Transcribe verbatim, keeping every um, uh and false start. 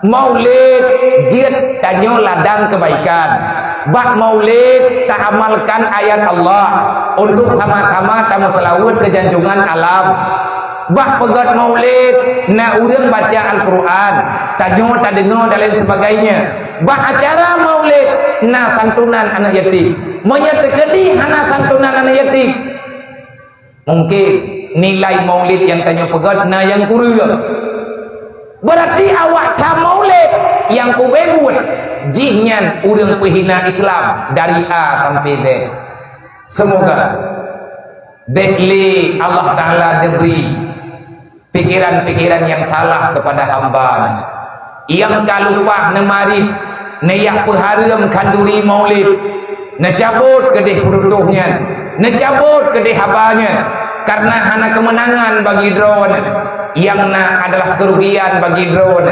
Maulid jeuet tanyoe ladang keubaikan. Bak maulid taamalkan ayat Allah untuk sama-sama tameuseulaweuet keu janjongan alam. Bak peugét maulid na ureuëng baca Al-Quran, tanyoe tadeungoe dan lain sebagainya. Bak acara maulid na santunan aneuëk yatim. Meunyoe teukeudi hana santunan aneuëk yatim, mungkin nilai maulid nyang tanyoe peugét na nyang kureueng. Berarti awak that maulid nyang kubeuet, jihnyan ureuëng peuhina Islam dari A sampai Z. Semoga deh lé Allah Ta'ala diberi pikiran-pikiran yang salah kepada hamba-Nya. Nyang ka lumpah neumarit, neujak peuhareuem khanduri maulid, neucabot keudeh peurutoh nyan, neucabot keudeh haba nyan, karena hana keumeunangan bagi droeneuh, nyang na adalah keurugian bagi droeneuh.